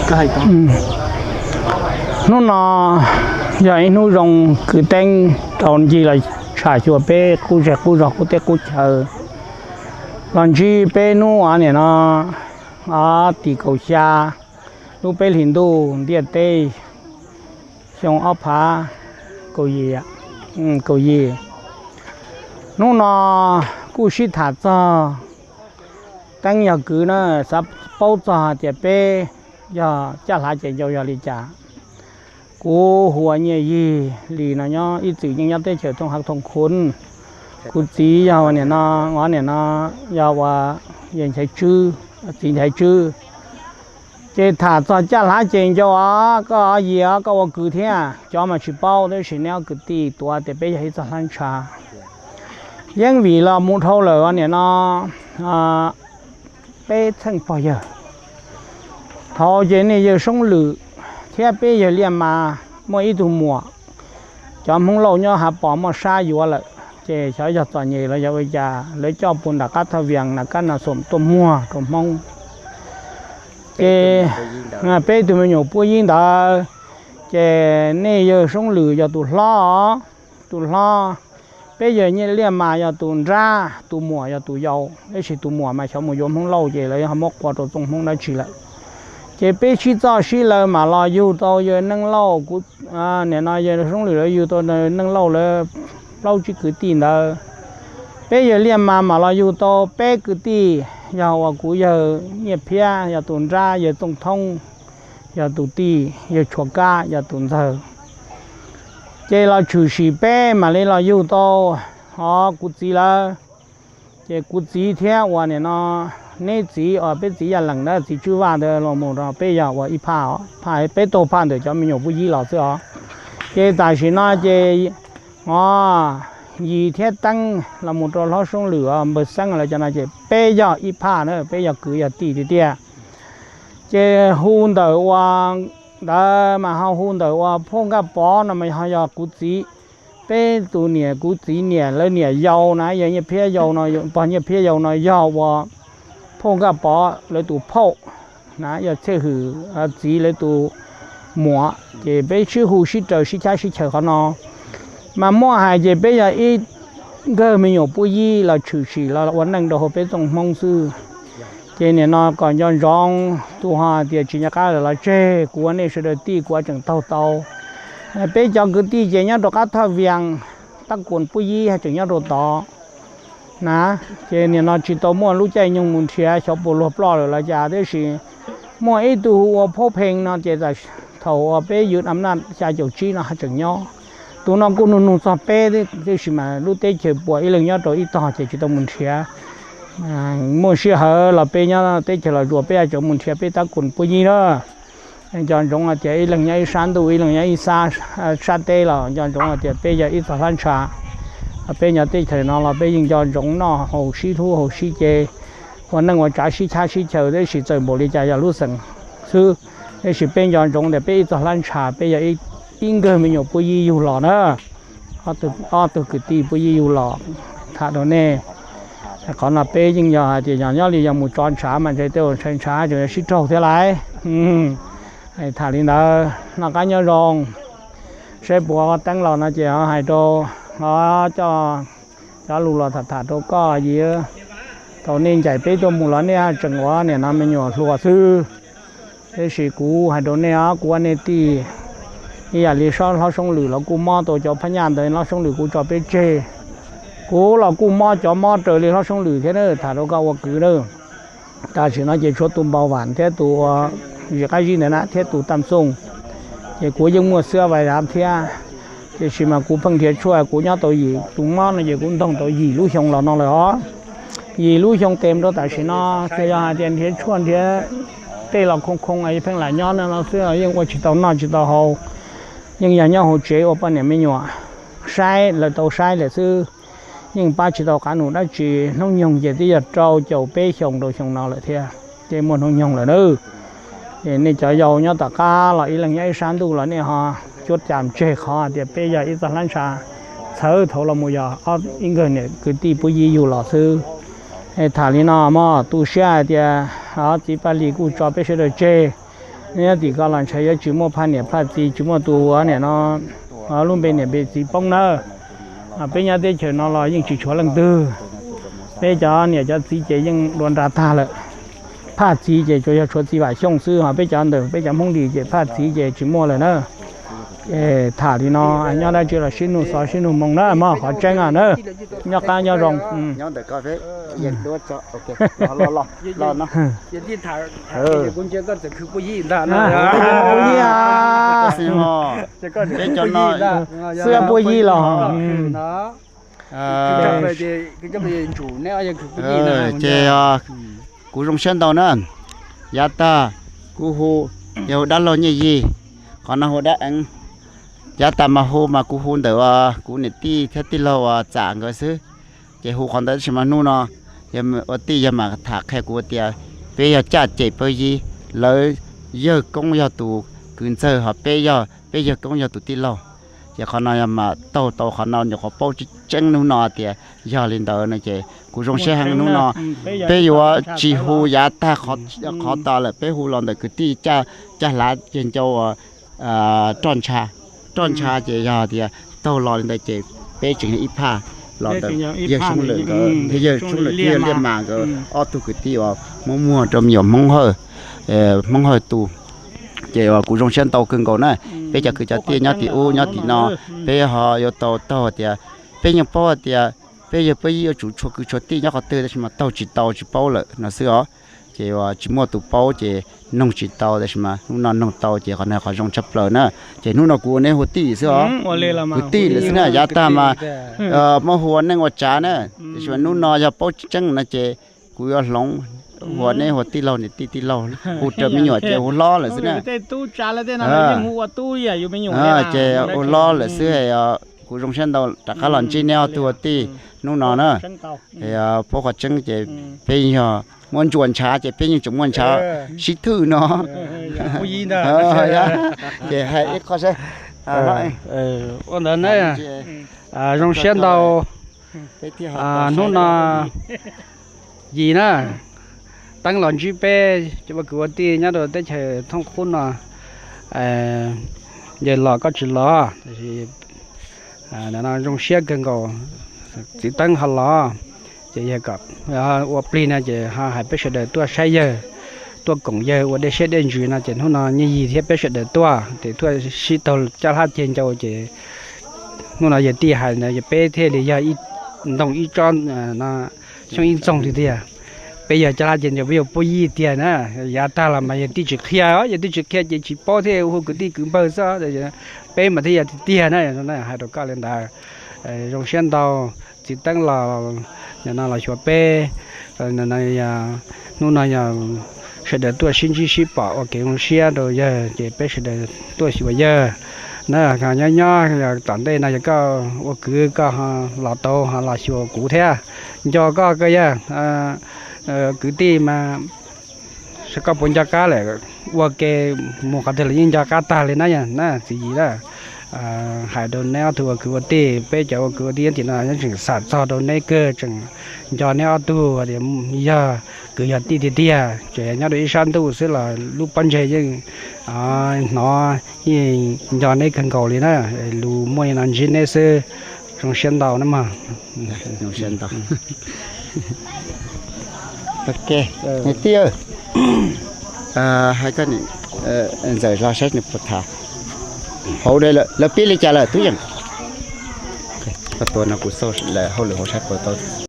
Hnub no yog ib hnub zoo, kwv tij tau ncig los tsham xyuas peb qub zej qub zog qub teb qub chaw, los ntsib peb hnub ua niam no, tim kaum xya lub peb hlis ntuj ntiaj teb xyoo ob phav kaum yim, kaum yim. Hnub no kuj sib tham txog teeb yog kwv na, xav paub txog hais tias peb yog caj hlav ces ncau yog li cas. Kuv hu ua Nyiaj Yig Lis no, nyob ib txwm yeej nyob teb chaws Thooj Hav Thooj Khuv. Kuv txiv yog ua niam no, ua niam no yog ua yawg Nchaiv Tswb, txiv Nchaiv Tswb. Ces tham txog caj hlav ces ncau os, koj Yig os, koj ua kwv thiab, cov mas tsis paub, tab sis neb ob kwv tij tuav tias peb yog ib txoj hlab ntsha. Yeej vim los mus dhau lawm ua niam no peb txheej pog yawg. Thaum ces nej yawg Soob Lwm thiab peb yawg Liaj Mas muaj ib tug muam, cov Hmoob Lauj nyob Hav Pos muaj sab yuav lawm, ces xyov yog txom nyem los yog ua cas lawv coj puag nram qab Thaj Vias na, kab na xoom tuaj muag rau Hmoob. Ces peb tus me nyuam Puab Yib ntawd, ces nej yawg Soob Lwm yog tus hlob, tus hlob. Peb yawg Liaj Mas yog tus nrab, tus muam yog tus yau, tab sis tus muam mas xyov mus yuav Hmoob Lauj ces lawv ho muab qua rau Txooj Hmoob dab tsi lawm. Ces peb sib txoj sib law mam los yug tau yawg Neej Lauj, kuv, nim no yawg Soob Lwm lawv yug tau Neej Lauj lawv plaub tsib kwv tij ntawd. Peb yawg Liaj Mas mam los yug tau peb kwv tij, yog uas kuv yawg Nyiaj Phiab yog tus nrab, yawg Txooj Thoob yog tus tij, yawg Tshuas Kab yog tus ntxawg. Ces los tshwm sim peb mam li los yug tau ho kuv txiv lawv. Ces kuv txiv thiab uas nim no neb txiv, peb txiv Yaj Lees ntawd, txiv Tswb Vaj ntawd los mus rau peb yog ua ib phaj, peb taug phaj ntawm cov me nyuam Puab Yib los xwb os. Ces tam sim no ces o Yig thiab Teeb los mus rau hlob Soob Lwm os, npawg Xeeb lawv cov no ces peb yog ib phaj na, peb yog kwv yog tij tiag tiag. Ces hu ntawm ua ntawd mas ho hu ntawm ua Phauj Nkaj Pov no mas ho yog kuv txiv, peb tus niam, kuv txiv niam lawv niam yau na, yog Nyiaj Phiab yau no, pog Nyiaj Phiab yau no yog ua Phauj Nkaj Pov lawv tus phauj na, yog Txhiaj Hwm txiv lawv tus muam. Ces peb sib hu sib raws sib chab sib chaws qhov no. Mas muaj hais ces peb yog ib nkawg me nyuam Puab Yib los tshwm sim los ua neej rau hauv peb Txooj Hmoob xwb. Ces nim no kom nco ntsoov, tus ho tias tsis nco qab lawm los tseg, kuv ua nej sawv daws tij kuv tseem taug tau. Peb cov kwv tij ces nyob rau qab Thaj Vias, tab kuas Puab Yib tseem nyob rau tod na. Ces nim no tsis tau muaj lub caij nyoog mus nrhiav xyov puas luag ploj lawm los cas, tab sis muaj ib tug hu ua Phaub Pheej no ces thaum uas peb ywv a naj xya caum tsib no haj tseem nyob. Tus no kuj nug nug txog peb, tiam sis mas lub teb chaws puas ib leeg nyob rau ib tog ces tsis tau mus nrhiav. Muaj sij hawm los peb nyob teb chaws Los Tsuas peb yuav tsum mus nrhiav peb tab kuas Puab Yib na. Nco ntsoov hais tias ib leeg nyob ib sab ntuj, ib leeg nyob ib sab teb los nco ntsoov hais tias peb yog ib txoj hlab ntsha. Peb nyob teb chaws no los peb yeej nco ntsoov noj haus sib hlub haus sib ce, ua neej ua tsav sib chab sib chaw, tab sis txawm npaum li cas yog lub xeem xwb, tab sis peb nco ntsoov tias peb ib txoj hlab ntsha, peb yog ib nkawg me nyuam Puab Yib yug los na. Ob tug kwv tij Puab Yib yug los tham rau nej. Qhov no peb yeej yog hais tias yog nyob li yog mus tso ntshav mas ntshe tej uas ntshai ntshav tseem yuav sib raug thiab lauj. Tham li ntawd noj qab nyob zoo. Saib puas teeb los no ces ho hais rau, ho coj cov lus los tham tham rau koj Yig. Thaum nej ncaim peb tuaj mus los nej tseem ua niam no me nyuam hluas xwb. Tab sis kuv hais rau nej os, kuv ua nej tij, ib yam li hlob Soob Lwm los kuj mob tau cov phab nyaj ntawd, hlob Soob Lwm kuj tso peb tseg. Kuv los kuj mob cov mob raws li hlob Soob Lwm thiab na, tham rau koj ua kwv na. Tam sim no ces tshuav tus Npau Vam thiab tus ua Zim Qab Zib ntawd na thiab tus Tam Xooj, ces kuv yeej muaj xwb vais dav thiab. Tiam sis mas kuv pheej nrhiav tshuaj, kuv nyob tau yim, tus mob no ces kuv ntoog tau yim lub xyoo los no lawm os. Yim lub xyoo tes rau tam sim no, tsuas yog hais tias nrhiav tshuaj nrhiav tej los khoo khoo pheej lam nyob no xwb, yeej ua tsis tau noj tsis tau haus. Yeej yog nyob hauv tsev ua poj niam me nyuam, saib lawv tau saib lawm xwb. Yeej pab tsis tau qab num dab tsi, hnub nyoog ces twb yog rau caum peb xyoos rau xyoo no lawm thiab, ces muaj hnub nyoog lawm na. Es nej cov yau nyob tom qab los ib leeg nyob ib sab ntuj los nej ho cuab cam tseg qhov tias peb yog ib txoj hlab ntsha, txhawv thaum los mus yog ob ib nkawg niam kwv tij Puab Yib yug los xwb. Es tham li no mog, tu siab hais tias txiv Paj Lis kuj tso peb sawv daws tseg. Nyob tim ko los ntshe yuav tsis muaj phaj niam phaj txiv, tsis muaj tus ua niam no, lub npe niam npe txiv poob nawb. Peb nyob teb chaws no los yeej tsis tshuav leej twg. Peb cov niam cov txiv ces yeej dua nra tag lawm. Phaj txiv ces tsuas yog tshuav txiv Vam Xyooj xwb, ho peb cov ntawm peb cov Hmoob Lis ces phaj txiv ces tsis muaj lawm na. Es tham li no, nyob dab tsi los sib nug xov sib nug moo na, mog, qhov tseeb na. Nyob qab nyob zoo. Peb cov no xwb puab yig los. Ces kuv zoo siab ntau na. Yav tag kuv hu, yog hu dab laug Nyiaj Yig, qhov no hu dab eev. Yav tag mas hu mas kuv hu ntawm kuv niam tij thiab tij laug uas Txam nkawd xwb. Ces hu qhov ntawd tab sis mas hnub no yog ua tij yog mam tham qhia kuv tias peb yog caj ces pawg yig, lawv yawg koob yog tus kwv ntxawg, ho peb yog, peb yawg koob yog tus tij laug. Ces qhov no yog mam taug tau qhov no nyuam qhuav paub tseeb tseeb hnub no tias yog li ntawd no ces kuv zoo siab heev hnub no. Peb yuav tsis hu yav tag qhov tas lawm, peb hu los ntawm kwv tij caj hlav ceg ncau uas roj ntsha, roj ntsha ces yog tias taug los li ntawd ces peb tseem yog ib phaj los ntawm yawg Soob Lwm nkawd thiab yawg Soob Lwm thiab yawg Liaj Mas nkawd ob tug kwv tij uas muab muag rau me nyuam Hmoob Hawj, Hmoob Hawj tu. Ces uas kuv zoo siab ntau kawg nkaus na. Peb cov kwv cov tij nyob tim ub nyob tim no, peb ho yuav tau taug tias peb yeej paub tias peb yawg peb yij yuav tsum tshuav kwv tshuav tij nyob qhov twg tab sis mas taug tsis tau tsis paub lawm no xwb os. Ces uas tsis muaj tus paub ces noog tsis tau, tab sis mas hnub no noog tau ces qhov no qhov zoo tshaj plaws na. Ces hnub no kuv ua neb hu tij xwb os, hu tij lawm xwb na. Yav tag mas muab hu ua neej ua tsav na, tab sis mas hnub no yog paub tseeb no ces kuv yuav hloov hu ua neb hu ua tij laug niam tij tij laug, hu raws me nyuam ces hu hlob lawm xwb na. Ces hu hlob lawm xwb. Kuv zoo siab ntau rov qab los ntsib neb ob tug ua tij hnub no na. Paub qhov tseeb ces peb yog muaj ntsuas ntshav ces peb yeej tseem muaj ntshav sib thwj no. Ces hais ib qho saib. Ua ntawd na, zoo siab ntau. Hnub no Yis na, teeb los ntsib peb cov ua kwv ua tij nyob rau teb chaws Thoob Qub no. Yawg los koj tsis los, tab sis no zoo siab kawg nkaus. Txiv Teeb ho los, ces yog kom ua plig no ces ho hais peb sawv daws tuaj saib yawg, tuaj koom yawg ua dej siab dej ntsws no ces hnub no Nyiaj Yis thiab peb sawv daws tuaj ces tuaj sib taug caj hlab ceg ncau ces hnub no yawg tij hais ntawd peb thiaj li yog ib ntoo ib tsob no, xyoob ib txoog tiag tiag. Peb yog caj hlab ceg ncau peb yuav puab yij tiag na. Yav tag los mas yawg tij tsis qhia, yawg tij tsis qhia ces tsis paub thiaj hu kwv tij kwv npawg xwb. Peb mas thiaj yog tiag tiag na, hais rau koj li ntawd. Zoo siab ntau, Txiv Teeb los, no los xyuas peb, hnub no yog sawv daws tuaj sib ntsib sib pom ua kev zoo siab rau yawg ces peb sawv daws tuaj xyuas yawg na. Nyob nyob tom ntej no yog koj ua kwv koj ho los tau ho los xyuas kuv thiab, nco koj koj yawg kwv tij mas koj puas nco qab lawm, ua ke mus qhov twg los yeej nco qab tag li na yog na txiv Yis na. Hais rau neb ob tug ua kwv ua tij, peb cov ua kwv ua tij nyob tim no nyob tseem xam txog rau neb kawg, tseem nco neb ob tug tias yog kwv yog tij tiag tiag, tseem nyob rau ib sab ntuj xwb los lub pob ntseg yeej hnov, yeej nco neb kawg nkaus li na. Lus muaj li no ntsib neb xwb, zoo siab ntau na mog. Tij, hais koj, Ntxawm los saib nws puas tham. Hauv lawv pib li cas lawm tub yeem? Koj tua no kuv xauj lawv hauj lwm hauv saib puas tau.